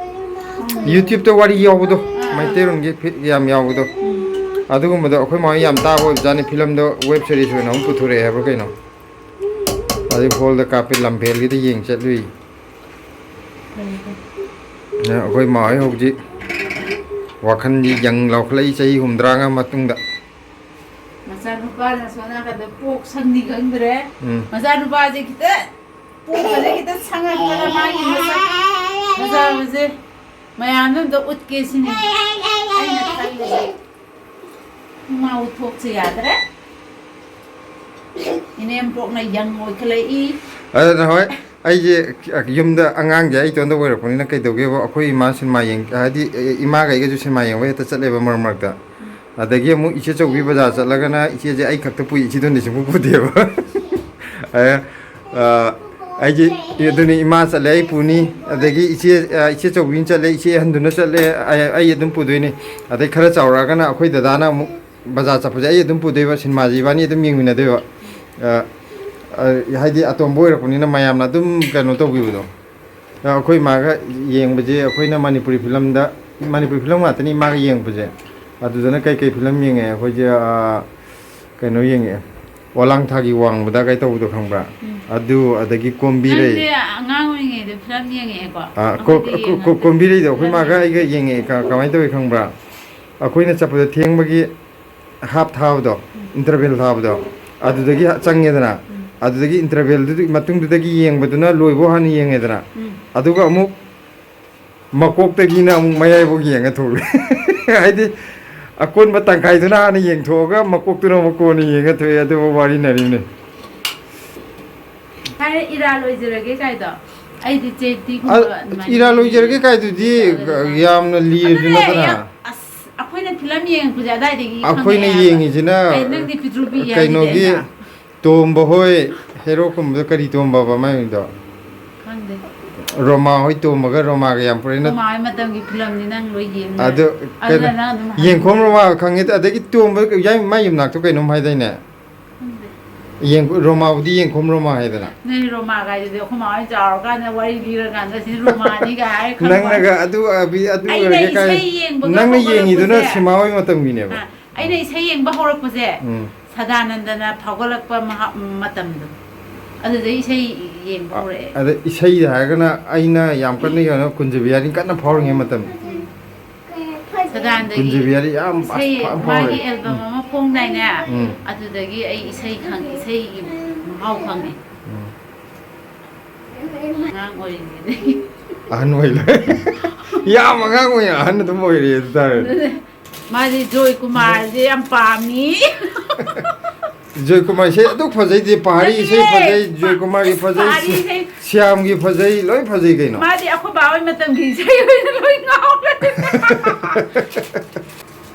YouTubeꯇ ꯋꯥꯔꯤ ꯌꯥꯎꯕꯗꯣ, ꯑꯥ, ꯑꯥ꯫ ꯃꯩꯇꯩꯔꯣꯟꯒꯤ ꯐꯤ-, ꯌꯥꯝ ꯌꯥꯎꯕꯗꯣ꯫ ꯎꯝ꯫ ꯑꯗꯨꯒꯨꯝꯕꯗꯣ ꯑꯩꯈꯣꯏ ꯃꯥ ꯍꯣꯏ ꯌꯥꯝ ꯇꯥꯕ ꯑꯣꯏꯕꯖꯥꯠꯅꯤ, ꯐꯤꯂꯝꯗꯣ web series ꯑꯣꯏꯅ ꯑꯃꯨꯛ ꯄꯨꯊꯣꯔꯛꯑꯦ ꯍꯥꯏꯕ꯭ꯔꯥ ꯀꯩꯅꯣ꯫ ꯑꯗꯩ ꯍꯣꯜꯗ ꯀꯥꯞꯄꯦ, ꯂꯝꯐꯦꯜꯒꯤꯗ ꯌꯦꯡ ꯆꯠꯂꯨꯏ꯫ ꯐꯩ, ꯐꯩ꯫ ꯑ, ꯑꯩꯈꯣꯏ ꯃꯥ ꯍꯣꯏ ꯍꯧꯖꯤꯛ ꯋꯥꯈꯜꯗꯤ ꯌꯪ ꯂꯥꯎꯈꯠꯂꯛꯏ ꯆꯍꯤ ꯍꯨꯝꯗ꯭ꯔꯥꯉꯥ ꯃꯇꯨꯡꯗ꯫ ꯃꯆꯥꯅꯨꯄꯥꯅ ꯁꯣꯝ ꯅꯥꯀꯟꯗ ꯄꯣꯛ ꯁꯪꯅꯤ ꯈꯪꯗ꯭ꯔꯦ꯫ ꯎꯝ꯫ ꯃꯆꯥꯅꯨꯄꯥꯁꯦ ꯈꯤꯇ ꯄꯣꯛꯄꯁꯦ ꯈꯤꯇ ꯁꯪꯉꯛꯄꯗ ꯃꯥꯒꯤ ꯃꯁꯛ ꯐꯖꯕꯁꯦ ꯃꯌꯥꯝꯗ ꯑꯝꯇ ꯎꯠꯀꯦ ꯁꯤꯅꯤ ꯑꯩꯅ ꯈꯜꯂꯤꯁꯦ꯫ ꯏꯃꯥ ꯎꯠꯊꯣꯛꯁꯦ ꯌꯥꯗ꯭ꯔꯦ꯫ ꯏꯅꯦꯝꯄꯣꯛꯅ ꯌꯪ ꯑꯣꯏꯈꯠꯂꯛꯏ꯫ ꯑꯗꯨꯅ ꯍꯣꯏ, ꯑꯩꯁꯦ ꯌꯨꯝꯗ ꯑꯉꯥꯡꯁꯦ ꯑꯩ ꯏꯇꯣꯟꯗ ꯑꯣꯏꯔꯛꯄꯅꯤꯅ ꯀꯩꯗꯧꯒꯦꯕ, ꯑꯩꯈꯣꯏ ꯏꯃꯥ ꯁꯤꯅꯦꯃꯥ ꯌꯦꯡ-, ꯍꯥꯏꯗꯤ, ꯏꯃꯥꯒ ꯑꯩꯒꯁꯨ ꯁꯤꯅꯦꯃꯥ ꯌꯦꯡꯕ ꯍꯦꯛꯇ ꯆꯠꯂꯦꯕ ꯃꯔꯛ ꯃꯔꯛꯇ꯫ ꯑꯗꯒꯤ ꯑꯃꯨꯛ ꯏꯆꯦ ꯆꯧꯕꯤ ꯕꯖꯥꯔ ꯆꯠꯂꯒꯅ ꯏꯆꯦꯁꯦ ꯑꯩ ꯈꯛꯇ ꯄꯨꯏ, ꯏꯆꯦꯗꯨꯅꯗꯤ ꯁꯨꯡꯄꯨ ꯄꯨꯗꯦꯕ꯫ ꯑꯦ, ꯑ, ꯑꯩꯒꯤ, ꯑꯗꯨꯅꯤ, ꯏꯃꯥ ꯆꯠꯂꯦ ꯑꯩ ꯄꯨꯅꯤ, ꯑꯗꯒꯤ ꯏꯆꯦ, ꯑ, ꯏꯆꯦ ꯆꯧꯕꯤꯅ ꯆꯠꯂꯦ, ꯏꯆꯦ ꯑꯍꯟꯗꯨꯅ ꯆꯠꯂꯦ, ꯑꯩ, ꯑꯩ ꯑꯗꯨꯝ ꯄꯨꯗꯣꯏꯅꯤ꯫ ꯑꯗꯩ ꯈꯔ ꯆꯥꯎꯔꯛꯑꯒꯅ ꯑꯩꯈꯣꯏ ꯗꯗꯥꯅ ꯑꯃꯨꯛ ꯕꯖꯥꯔ ꯆꯠꯄꯁꯦ ꯑꯩ ꯑꯗꯨꯝ ꯄꯨꯗꯣꯏꯕ, ꯁꯤꯅꯦꯃꯥꯁꯦ ꯏꯕꯥꯅꯤ ꯑꯗꯨꯝ ꯌꯦꯡꯃꯤꯟꯅꯗꯣꯏꯕ꯫ ꯑ, ꯑ, ꯍꯥꯏꯗꯤ ꯑꯇꯣꯝꯕ ꯑꯣꯏꯔꯛꯄꯅꯤꯅ ꯃꯌꯥꯝꯅ ꯑꯗꯨꯝ ꯀꯩꯅꯣ ꯇꯧꯕꯤꯕꯗꯣ꯫ ꯑ, ꯑꯩꯈꯣꯏ ꯏꯃꯥꯒ ꯌꯦꯡꯕꯁꯦ ꯑꯩꯈꯣꯏꯅ ꯃꯅꯤꯄꯨꯔꯤ ꯐꯤꯂꯝꯗ, ꯃꯅꯤꯄꯨꯔꯤ ꯐꯤꯂꯝ ꯉꯥꯛꯇꯅꯤ ꯏꯃꯥꯒ ꯌꯦꯡꯕꯁꯦ꯫ ꯑꯗꯨꯗꯅ ꯀꯩꯀꯩ ꯐꯤꯂꯝ ꯌꯦꯡꯉꯦ? ꯑꯩꯈꯣꯏꯁꯦ, ꯑ, ꯀꯩꯅꯣ ꯌꯦꯡꯉꯛꯑꯦ, ꯋꯥꯂꯥꯡ ꯊꯥꯒꯤ ꯋꯥꯡꯃꯗ ꯀꯥꯏ ꯇꯧꯕꯗꯣ ꯈꯪꯕ꯭ꯔꯥ? ꯎꯝ꯫ ꯑꯗꯨ, ꯑꯗꯒꯤ ꯀꯣꯝꯕꯤꯔꯩ꯫ ꯅꯪꯗꯤ ꯑꯉꯥꯡ ꯑꯣꯏꯔꯤꯉꯩꯗ ꯐꯤꯂꯝ ꯌꯦꯡꯉꯛꯑꯦꯀꯣ? ꯑ, ꯀꯣ-, ꯑꯩꯈꯣꯏꯗꯤ ꯀꯣ-, ꯀꯣ-, ꯌꯦꯡꯉꯛꯇꯦ꯫ ꯀꯣꯝꯕꯤꯔꯩꯗꯣ ꯑꯩꯈꯣꯏ ꯐꯤꯂꯝ ꯃꯥꯒ ꯌꯦꯡꯉꯛꯇꯦ꯫ ꯑꯩꯒ ꯌꯦꯡꯉꯛꯑꯦ꯫ ꯀ-, ꯀꯃꯥꯏꯅ ꯇꯧꯋꯤ ꯈꯪꯕ꯭ꯔꯥ? ꯑꯩꯈꯣꯏꯅ ꯆꯠꯄꯗ ꯊꯦꯡꯕꯒꯤ ꯍꯥꯞ ꯊꯥꯕꯗꯣ, ꯎꯝ꯫ ꯏꯟꯇꯔꯚꯦꯜ ꯊꯥꯕꯗꯣ, ꯑꯗꯨꯗꯒꯤ ꯆꯪꯉꯦꯗꯅ꯫ ꯎꯝ꯫ ꯑꯗꯨꯗꯒꯤ ꯏꯟꯇꯔꯚꯦꯜꯗꯨꯒꯤ ꯃꯇꯨꯡꯗꯨꯗꯒꯤ ꯌꯦꯡꯕꯗꯨꯅ ꯂꯣꯏꯕꯧ ꯍꯥꯟꯅ ꯌꯦꯡꯉꯦꯗꯅ, ꯎꯝ꯫ ꯑꯗꯨꯒ ꯑꯃꯨꯛ ꯃꯀꯣꯛꯇꯒꯤꯅ ꯑꯃꯨꯛ ꯃꯌꯥꯏꯐꯥꯎ ꯌꯦꯡꯉ ꯊꯣꯛꯂꯛꯑꯦ꯫ ꯍꯥꯏꯗꯤ ꯑꯀꯣꯟꯕ ꯇꯪꯈꯥꯏꯗꯨꯅ ꯍꯥꯟꯅ ꯌꯦꯡꯊꯣꯛꯑꯒ ꯃꯀꯣꯛꯇꯨꯅ ꯑꯃꯨꯛ ꯀꯣꯟꯅ ꯌꯦꯡꯉ ꯊꯣꯛꯑꯦ, ꯑꯗꯨꯕꯨ ꯋꯥꯔꯤꯅꯔꯤꯅꯦ꯫ ꯍꯥꯏꯔꯦ, ꯏꯔꯥ ꯂꯣꯏꯖꯔꯒꯦ ꯀꯥꯏꯗꯣ꯫ ꯑꯩꯗꯤ ꯆꯦꯇꯤꯒꯨꯝꯕ ꯑ, ꯑꯗꯨꯃꯥꯏꯅ ꯏꯔꯥ ꯂꯣꯏꯖꯔꯒꯦ ꯀꯥꯏꯗꯨꯗꯤ ꯑꯗꯨꯅꯦ꯫ ꯌꯥꯝꯅ ꯂꯤꯔꯁꯨ ꯑꯗꯨꯅꯦ, ꯅꯠꯇꯅ꯫ ꯌꯥꯝ-, ꯑꯁ, ꯑꯩꯈꯣꯏꯅ ꯐꯤꯂꯝ ꯌꯦꯡꯉꯛꯄꯁꯦ ꯑꯗꯥꯏꯗꯒꯤ ꯑꯩꯈꯣꯏꯅ ꯈꯪꯉꯛꯑꯦ ꯍꯥꯏꯕ꯫ ꯌꯦꯡꯉꯤꯁꯤꯅ ꯑꯩ ꯅꯪꯗꯤ ꯄꯤꯇ꯭ꯔꯨ ꯄꯤꯛꯏ ꯍꯥꯏꯗꯨꯗꯤ ꯀꯩꯅꯣꯒꯤ ꯑꯩꯅ꯫ ꯇꯣꯝꯕ ꯍꯣꯏ ꯍꯦꯔꯣ ꯀꯨꯝꯕꯗꯣ ꯀꯔꯤ ꯇꯣꯝꯕꯕ ꯃꯥꯏ ꯃꯤꯡꯗꯣ? ꯈꯪꯗꯦ꯫ ꯔꯣꯃꯥ ꯍꯣꯏ ꯇꯣꯝꯕꯒ ꯔꯣꯃꯥꯒ ꯌꯥꯝ ꯄꯨꯔꯛꯏ ꯅꯠ-, ꯔꯣꯃꯥ ꯍꯣꯏ ꯃꯇꯝꯒꯤ ꯐꯤꯂꯝꯅꯤ ꯅꯪ ꯂꯣꯏ ꯌꯦꯡꯉꯦ꯫ ꯑꯗꯨ ꯑꯗꯨꯅ ꯀꯩꯅꯣ, ꯅꯪ ꯑꯗꯨꯝ ꯍꯥꯏ-, ꯌꯦꯡꯈꯣꯝ ꯔꯣꯃꯥ ꯈꯪꯉꯦ, ꯑꯗꯒꯤ ꯇꯣꯝꯕ ꯌꯥꯏ-, ꯃꯥꯏ ꯌꯨꯝꯅꯥꯛꯇꯣ ꯀꯩꯅꯣꯝ ꯍꯥꯏꯗꯥꯏꯅꯦ? ꯈꯪꯗꯦ꯫ ꯌꯦꯡ-, ꯔꯣꯃꯥꯕꯨꯗꯤ ꯌꯦꯡꯈꯣꯝ ꯔꯣꯃꯥ ꯍꯥꯏꯗꯅ꯫ ꯅꯣꯏ ꯔꯣꯃꯥ ꯀꯥꯏꯗꯨꯗꯤ ꯑꯩꯈꯣꯏ ꯃꯥ ꯍꯣꯏ ꯆꯥꯎꯔꯀꯥꯟꯗ ꯋꯥꯔꯤ ꯂꯤꯔꯀꯥꯟꯗ ꯁꯤ ꯔꯣꯃꯥꯅꯤꯒ ꯍꯥꯏꯔ ꯈꯪꯕ ꯋꯥꯅꯤ꯫ ꯅꯪꯅꯒ ꯑꯗꯨ ꯑꯣꯏꯔꯒꯦ, ꯑꯩꯅ ꯑꯗꯨ ꯑꯣꯏꯔꯒꯦ ꯀꯥꯏ-, ꯏꯁꯩ ꯌꯦꯡꯕꯒ ꯅꯪꯅ ꯌꯦꯡꯉꯤꯗꯨꯅ ꯍꯧꯒꯠꯂꯛꯄꯁꯦ, ꯁꯤꯃꯥ ꯍꯣꯏ ꯃꯇꯝꯒꯤꯅꯦꯕ꯫ ꯑ, ꯑꯩꯅ ꯏꯁꯩ ꯌꯦꯡꯕ ꯍꯧꯔꯛꯄꯁꯦ, ꯎꯝ꯫ ꯁꯗꯥꯅꯟꯗꯅ ꯐꯥꯎꯒꯠꯂꯛꯄ ꯃꯍꯥ-, ꯃꯇꯝꯗꯣ꯫ ꯑꯗꯨꯗꯩ ꯏꯁꯩ ꯌꯦꯡꯕ ꯍꯧꯔꯛꯑꯦ꯫ ꯑꯗ ꯏꯁꯩ ꯍꯥꯏꯔꯒꯅ ꯑꯩꯅ ꯌꯥꯝ ꯀꯟꯅ ꯌꯦꯡꯉ ꯀꯨꯟꯖꯕꯤꯍꯥꯔꯤ ꯀꯟꯅ ꯐꯥꯎꯔꯤꯉꯩ ꯃꯇꯝ꯫ ꯁꯗꯥꯅꯟꯗꯒꯤ ꯀꯨꯟꯖꯕꯤꯍꯥꯔꯤ ꯌꯥꯝ ꯏꯁꯩ, ꯐꯖ ꯐꯥꯎꯔꯦ꯫ ꯃꯥꯒꯤ ꯑꯦꯜꯕꯝ ꯎꯝ꯫ ꯑꯃ ꯐꯣꯡꯗꯥꯏꯅꯦ? ꯎꯝ꯫ ꯑꯗꯨꯗꯒꯤ ꯑꯩ ꯏꯁꯩ ꯈꯪ-, ꯏꯁꯩꯒꯤ ꯃꯍꯥꯎ ꯈꯪꯉꯦ꯫ ꯎꯝ꯫ ꯑꯉꯥꯡ ꯑꯣꯏꯔꯤꯉꯩꯗꯒꯤ꯫ ꯑꯍꯟ ꯑꯣꯏ ꯂꯩ꯫ ꯌꯥꯝ ꯑꯉꯥꯡ ꯑꯣꯏꯅ ꯑꯍꯟ ꯑꯗꯨꯝ ꯑꯣꯏꯔꯤ ꯑꯗꯨ ꯇꯥꯔꯗꯤ꯫ ꯑꯗꯨꯅꯦ꯫ ꯃꯥꯗꯤ ꯖꯣꯏ ꯀꯨꯃꯥꯔꯁꯦ ꯌꯥꯝ ꯄꯥꯝꯃꯤ꯫ ꯖꯣꯏ ꯀꯨꯃꯥꯔ ꯏꯁꯩ ꯑꯗꯨꯛ ꯐꯖꯩꯗꯤ, ꯄꯍꯥꯔꯤ ꯏꯁꯩ ꯅꯠꯇꯤꯌꯦ꯫ ꯐꯖꯩ, ꯖꯣꯏ ꯀꯨꯃꯥꯔꯒꯤ ꯑꯁ, ꯐꯖꯩ, ꯄꯍꯥꯔꯤ ꯁꯤ-, ꯏꯁꯩ꯫ ꯁ꯭ꯌꯥꯝꯒꯤ ꯐꯖꯩ, ꯂꯣꯏ ꯐꯖꯩ ꯀꯩꯅꯣ꯫ ꯃꯥꯗꯤ ꯑꯩꯈꯣꯏ ꯕꯥ ꯍꯣꯏ ꯃꯇꯝꯒꯤ ꯏꯁꯩ ꯑꯣꯏꯅ ꯂꯣꯏ ꯉꯥꯎꯔꯦ꯫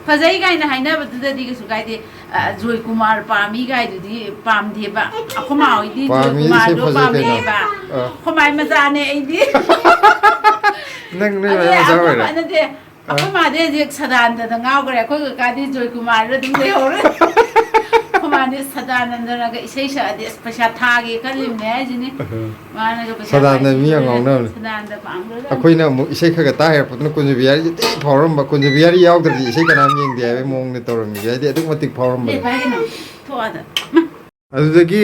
ꯐꯖꯩ ꯀꯥꯏꯅ ꯍꯥꯏꯅꯕꯗꯨꯗꯗꯤ ꯀꯩꯁꯨ ꯀꯥꯏꯗꯦ꯫ ꯑ, ꯖꯣꯏ ꯀꯨꯃꯥꯔ ꯄꯥꯝꯃꯤ ꯀꯥꯏꯗꯨꯗꯤ ꯄꯥꯝꯗꯦꯕ꯫ ꯑꯩꯈꯣꯏ ꯃꯥ ꯍꯣꯏꯗꯤ ꯖꯣꯏ ꯄꯥꯝꯃꯤ, ꯏꯁꯩ ꯀꯨꯃꯥꯔꯗꯣ ꯐꯖꯩ ꯀꯩꯅꯣ꯫ ꯄꯥꯝꯃꯦꯕ꯫ ꯑ꯫ ꯑꯩꯈꯣꯏ ꯃꯥꯏ ꯃꯆꯥꯅꯦ ꯑꯩꯗꯤ꯫ ꯅꯪ ꯅꯣꯏ ꯑꯗꯨꯅꯦ ꯃꯥꯏ ꯃꯆꯥ ꯑꯩꯈꯣꯏ ꯑꯣꯏꯔꯦ꯫ ꯃꯥ-, ꯅꯠꯇꯦ, ꯑ꯫ ꯑꯩꯈꯣꯏ ꯃꯥꯗꯤ ꯍꯧꯖꯤꯛ ꯁꯗꯥꯅꯟꯗꯗ ꯉꯥꯎꯈ꯭ꯔꯦ, ꯑꯩꯈꯣꯏ ꯀꯀꯥꯗꯤ ꯖꯣꯏ ꯀꯨꯃꯥꯔꯗ ꯑꯗꯨꯝ ꯂꯩꯍꯧꯔꯦ꯫ ꯑꯩꯈꯣꯏ ꯃꯥꯗꯤ ꯁꯗꯥꯅꯟꯗꯅꯒ ꯏꯁꯩ ꯁꯛꯑꯗꯤ ꯑꯁ ꯄꯩꯁꯥ ꯊꯥꯒꯦ ꯈꯜꯂꯤꯕꯅꯦ ꯍꯥꯏꯁꯤꯅꯤ꯫ ꯑꯍ꯫ ꯃꯥꯅꯒ ꯄꯩꯁꯥ ꯁꯗꯥꯅꯟꯗ ꯃꯤ ꯌꯥꯝ ꯄꯥꯏꯕꯤꯗꯣꯔꯦ꯫ ꯉꯥꯎꯅꯕꯅꯦ꯫ ꯁꯗꯥꯅꯟꯗ ꯄꯥꯝꯈ꯭ꯔꯖꯥꯠꯅꯤ꯫ ꯑꯩꯈꯣꯏꯅ ꯑꯃꯨꯛ ꯏꯁꯩ ꯈꯔ ꯈꯔ ꯇꯥ ꯍꯩꯔꯛꯄꯗꯨꯅ ꯀꯨꯟꯖꯕꯤꯍꯥꯔꯤꯁꯦ ꯊꯤ ꯐꯥꯎꯔꯝꯕ, ꯀꯨꯟꯖꯕꯤꯍꯥꯔꯤ ꯌꯥꯎꯗ꯭ꯔꯗꯤ ꯏꯁꯩ ꯀꯅꯥꯝ ꯌꯦꯡꯗꯦ ꯍꯥꯏꯕꯒꯤ ꯃꯑꯣꯡꯗ ꯇꯧꯔꯝꯃꯤꯁꯦ, ꯍꯥꯏꯗꯤ ꯑꯗꯨꯛ ꯃꯇꯤꯛ ꯐꯥꯎꯔꯝꯕꯗꯣ꯫ ꯂꯦꯞꯄ ꯍꯥꯏꯒꯅꯣ꯫ ꯊꯣꯛꯑꯣ ꯑꯗ꯫ ꯑꯗꯨꯗꯒꯤ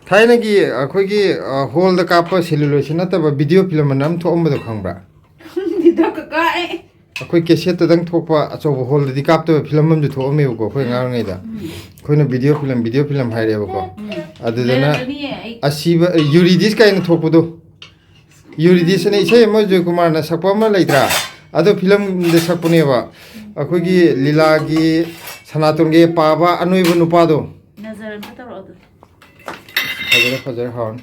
ꯊꯥꯏꯅꯒꯤ ꯑꯩꯈꯣꯏꯒꯤ, ꯑ, ꯍꯣꯜꯗ ꯀꯥꯞꯄ ꯁꯦꯂꯨꯂꯣꯏꯗꯁꯨ ꯅꯠꯇꯕ ꯚꯤꯗꯤꯑꯣ ꯐꯤꯂꯝ ꯑꯅ ꯑꯃ ꯊꯣꯛꯑꯝꯕꯗꯣ ꯈꯪꯕ꯭ꯔꯥ? ꯈꯪꯗꯦꯗ ꯀꯀꯥ ꯑꯩ꯫ ꯑꯩꯈꯣꯏ ꯀꯦꯁꯦꯠꯇꯗꯪ ꯊꯣꯛꯄ ꯑꯆꯧꯕ ꯍꯣꯜꯗꯗꯤ ꯀꯥꯞꯇꯕ ꯐꯤꯂꯝ ꯑꯃꯁꯨ ꯊꯣꯛꯑꯝꯃꯦꯕꯀꯣ, ꯑꯩꯈꯣꯏ ꯑꯉꯥꯡ ꯑꯣꯏꯔꯤꯉꯩꯗ꯫ ꯑꯩꯈꯣꯏꯅ ꯚꯤꯗꯤꯑꯣ ꯐꯤꯂꯝ, ꯚꯤꯗꯤꯑꯣ ꯐꯤꯂꯝ ꯍꯥꯏꯔꯛꯑꯦꯕꯀꯣ꯫ ꯑꯗꯨꯗꯅ ꯂꯩꯔꯝꯒꯅꯤꯌꯦ, ꯑꯩ ꯑꯁꯤꯕ ꯌꯨꯔꯤꯗꯤꯁ ꯀꯥꯏꯅ ꯊꯣꯛꯄꯗꯣ, ꯌꯨꯔꯤꯗꯤꯁ ꯑꯅ ꯏꯁꯩ ꯑꯃ ꯖꯣꯏꯀꯨꯃꯥꯔꯅ ꯁꯛꯄ ꯑꯃ ꯂꯩꯇ꯭ꯔꯥ? ꯑꯗꯣ ꯐꯤꯂꯝꯗ ꯁꯛꯄꯅꯦꯕ꯫ ꯑꯩꯈꯣꯏꯒꯤ ꯂꯤꯂꯥꯒꯤ ꯁꯅꯥꯇꯣꯟꯒꯤ ꯄꯥꯕ ꯑꯅꯣꯏꯕ ꯅꯨꯄꯥꯗꯣ꯫ ꯅꯖꯔ ꯑꯝꯇ ꯇꯧꯔꯛꯑꯣ ꯑꯗꯨ꯫ ꯐꯖꯔꯦ, ꯐꯖꯔꯦ, ꯍꯥꯎꯔꯅꯤ꯫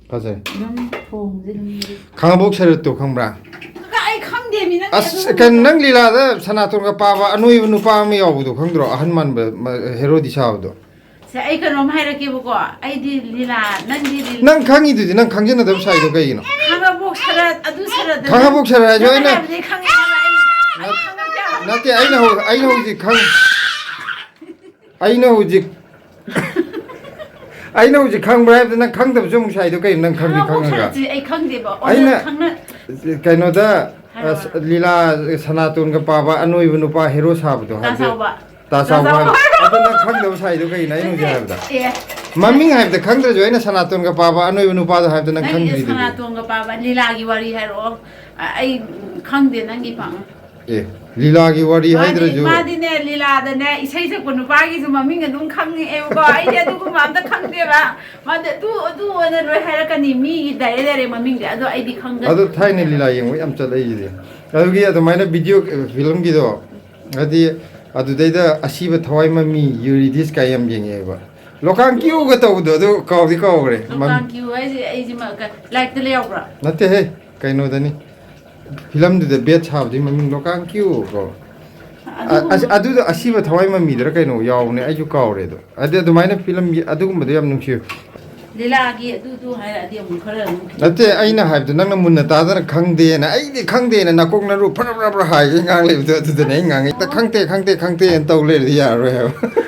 ꯐꯖꯔꯦ꯫ ꯑꯗꯨꯝ ꯊꯣꯡꯁꯦ ꯑꯗꯨꯝ꯫ ꯈꯥꯡꯉꯕꯣꯛ ꯁꯔꯠꯇꯣ ꯈꯪꯕ꯭ꯔꯥ? ꯀꯀꯥ, ꯑꯩ ꯈꯪꯗꯦꯃꯤ, ꯅꯪ ꯑꯁ, ꯑꯗꯨꯒꯨꯝꯕ ꯀꯩꯅꯣ, ꯅꯪ ꯂꯤꯂꯥꯗ ꯁꯅꯥꯇꯣꯟꯒ ꯄꯥꯕ ꯑꯅꯣꯏꯕ ꯅꯨꯄꯥ ꯑꯃ ꯌꯥꯎꯕꯗꯣ ꯈꯪꯗ꯭ꯔꯣ? ꯑꯍꯟ ꯃꯥꯟꯕ, ꯃ-, ꯍꯦꯔꯣꯗꯤ ꯁꯥꯕꯗꯣ꯫ ꯁꯦ, ꯑꯩ ꯀꯩꯅꯣꯝ ꯍꯥꯏꯔꯛꯀꯦꯕꯀꯣ꯫ ꯑꯩꯗꯤ ꯂꯤꯂꯥ, ꯅꯪꯗꯤ ꯂꯤꯂꯥ ꯅꯪ ꯈꯪꯉꯤꯗꯨꯗꯤ, ꯅꯪ ꯈꯪꯖꯤꯟꯅꯗꯕ ꯁꯥꯏꯗꯣ ꯀꯩꯒꯤꯅꯣ? ꯈꯥꯡꯉꯕꯣꯛ ꯁꯔꯠ, ꯑꯗꯨ ꯁꯔꯠ ꯑꯗꯨ ꯈꯥꯡꯉꯕꯣꯛ ꯁꯔꯠ ꯍꯥꯏꯁꯨ ꯅꯪ ꯑꯩꯅ ꯍꯥꯏꯕꯗꯤ ꯈꯪꯉꯦ ꯍꯥꯏꯕ ꯑꯩ꯫ ꯑꯩ ꯈꯪꯉꯛꯇꯦ ꯍꯥꯏꯕ꯫ ꯅꯠꯇꯦ, ꯑꯩꯅ ꯍꯧ-, ꯑꯩꯅ ꯍꯧꯖꯤꯛ ꯈꯪ-, ꯑꯩꯅ ꯍꯧꯖꯤꯛ, ꯑꯩꯅ ꯍꯧꯖꯤꯛ ꯈꯪꯕ꯭ꯔꯥ ꯍꯥꯏꯕꯗ ꯅꯪ ꯈꯪꯗꯕꯁꯨ ꯑꯃꯨꯛ ꯁꯥꯏꯗꯣ ꯀꯩꯅꯣ? ꯅꯪ ꯈꯪꯗꯤ ꯈꯥꯡꯉꯕꯣꯛ ꯈꯪꯉꯒ꯫ ꯁꯔꯠꯁꯤ ꯑꯩ ꯈꯪꯗꯦꯕ꯫ ꯑꯣ, ꯑꯩꯅ ꯅꯪ ꯈꯪꯅ- ꯀꯩꯅꯣꯗ, ꯍꯥꯏꯔꯛꯑꯣ꯫ ꯑꯁ, ꯂꯤꯂꯥ ꯁꯅꯥꯇꯣꯟꯒ ꯄꯥꯕ ꯑꯅꯣꯏꯕ ꯅꯨꯄꯥ ꯍꯦꯔꯣ ꯁꯥꯕꯗꯣ ꯇꯥ ꯍꯥꯏꯕꯗꯤ꯫ ꯆꯥꯎꯕ꯫ ꯇꯥ ꯆꯥꯎꯕ ꯇꯥ ꯍꯥꯏꯕ꯫ ꯆꯥꯎꯕ꯫ ꯑꯗꯣ ꯅꯪ ꯈꯪꯗꯕ ꯁꯥꯏꯗꯣ ꯀꯩꯅꯣ ꯑꯩꯅ ꯍꯧꯖꯤꯛ ꯍꯥꯏꯕꯗ? ꯑꯦ꯫ ꯃꯃꯤꯡ ꯍꯥꯏꯕꯗ ꯈꯪꯗ꯭ꯔꯁꯨ ꯑꯩꯅ ꯁꯅꯥꯇꯣꯟꯒ ꯄꯥꯕ ꯑꯅꯣꯏꯕ ꯅꯨꯄꯥꯗꯣ ꯍꯥꯏꯕꯗ ꯅꯪ ꯅꯪ ꯈꯪꯗ꯭ꯔꯤꯗꯨꯗꯤ꯫ ꯁꯅꯥꯇꯣꯟꯒ ꯄꯥꯕ ꯂꯤꯂꯥꯒꯤ ꯋꯥꯔꯤ ꯍꯥꯏꯔꯛꯑꯣ꯫ ꯑ-, ꯑꯩ ꯈꯪꯗꯦ ꯅꯪꯒꯤ ꯄꯥꯛꯅ꯫ ꯑꯦ, ꯂꯤꯂꯥꯒꯤ ꯋꯥꯔꯤ ꯃꯥꯗꯤ-, ꯍꯥꯏꯗ꯭ꯔꯁꯨ꯫ ꯃꯥꯗꯤꯅꯦ, ꯂꯤꯂꯥꯗꯅꯦ, ꯏꯁꯩ ꯁꯛꯄ ꯅꯨꯄꯥꯒꯤꯁꯨ ꯃꯃꯤꯡ ꯑꯗꯨꯝ ꯈꯪꯉꯛꯑꯦꯕꯀꯣ꯫ ꯑꯩꯗꯤ ꯑꯗꯨꯒꯨꯝꯕ ꯑꯝꯇ ꯈꯪꯗꯦꯕ꯫ ꯃꯥꯗꯤ ꯑꯗꯨ, ꯑꯗꯨ ꯑꯅ ꯂꯣꯏ ꯍꯥꯏꯔꯛꯀꯅꯤ, ꯃꯤꯒꯤ direct direct ꯃꯃꯤꯡꯗꯤ꯫ ꯑꯗꯣ ꯑꯩꯗꯤ ꯈꯪꯗꯦ꯫ ꯑꯗꯣ ꯊꯥꯏꯅ ꯂꯤꯂꯥ ꯌꯦꯡꯕ ꯌꯥꯝ ꯆꯠꯂꯛꯏꯁꯤꯗꯤ꯫ ꯑꯗꯨꯒꯤ ꯑꯗꯨꯃꯥꯏꯅ ꯚꯤꯗꯤꯑꯣ, ꯐꯤꯂꯝꯒꯤꯗꯣ, ꯍꯥꯏꯗꯤ, ꯑꯗꯨꯗꯩꯗ ꯑꯁꯤꯕ ꯊꯋꯥꯏ ꯃꯃꯤ, ꯌꯨꯔꯤꯗꯤꯁ ꯀꯥꯏ ꯌꯥꯝ ꯌꯦꯡꯉꯛꯑꯦꯕ꯫ ꯂꯣꯀꯥꯡ ꯀ꯭ꯌꯨꯒ ꯇꯧꯕꯗꯣ, ꯑꯗꯨ ꯀꯥꯎꯗꯤ ꯀꯥꯎꯈ꯭ꯔꯦ꯫ ꯃꯝ-, ꯂꯣꯀꯥꯡ ꯀ꯭ꯌꯨ ꯍꯥꯏꯁꯦ ꯑꯩꯁꯦ ꯃ-, ꯀ-, ꯂꯥꯏꯔꯤꯛꯇ ꯂꯩ ꯌꯥꯎꯕ꯭ꯔꯥ? ꯅꯠꯇꯦꯍꯦ, ꯀꯩꯅꯣꯗꯅꯤ꯫ ꯐꯤꯂꯝꯗꯨꯗ ꯕꯦꯠ ꯁꯥꯕꯗꯨꯒꯤ ꯃꯃꯤꯡ ꯂꯣꯀꯥꯡ ꯀ꯭ꯌꯨ ꯀꯣ꯫ ꯑ-, ꯑꯗꯨꯒꯨꯝꯕ ꯑꯁ, ꯑꯗꯨꯗꯣ ꯑꯁꯤꯕ ꯊꯋꯥꯏ ꯃꯃꯤꯗꯔ ꯀꯩꯅꯣ ꯌꯥꯎꯕꯅꯦ, ꯑꯩꯁꯨ ꯀꯥꯎꯔꯦ ꯑꯗꯣ꯫ ꯑꯗꯨ ꯑꯗꯨꯃꯥꯏꯅ ꯐꯤꯂꯝꯒꯤ ꯑꯗꯨꯒꯨꯝꯕꯗꯣ ꯌꯥꯝ ꯅꯨꯡꯁꯤꯌꯦ꯫ ꯂꯤꯂꯥꯒꯤ ꯑꯗꯨꯗꯨ ꯍꯥꯏꯔꯛꯑꯗꯤ ꯑꯃꯨꯛ ꯈꯔ ꯑꯃꯨꯛ ꯈꯤꯇꯪ ꯅꯠꯇꯦ, ꯑꯩꯅ ꯍꯥꯏꯕꯗꯣ ꯅꯪꯅ ꯃꯨꯟꯅ ꯇꯥꯗꯅ ꯈꯪꯗꯦꯅ, ꯑꯩꯗꯤ ꯈꯪꯗꯦꯅ ꯅꯥꯀꯣꯛ ꯅꯔꯨ ꯐꯔ ꯐꯔ ꯐꯔ ꯍꯥꯏꯒꯩ ꯉꯥꯡ ꯂꯩꯕꯗꯣ, ꯑꯗꯨꯗꯅꯦ ꯑꯩ ꯉꯥꯡꯉꯤ꯫ ꯍꯦꯛꯇ ꯑꯣ꯫ "ꯈꯪꯗꯦ, ꯈꯪꯗꯦ, ꯈꯪꯗꯦꯅ" ꯇꯧ ꯂꯩꯔꯗꯤ ꯌꯥꯔꯔꯣꯏ ꯍꯥꯏꯕ꯫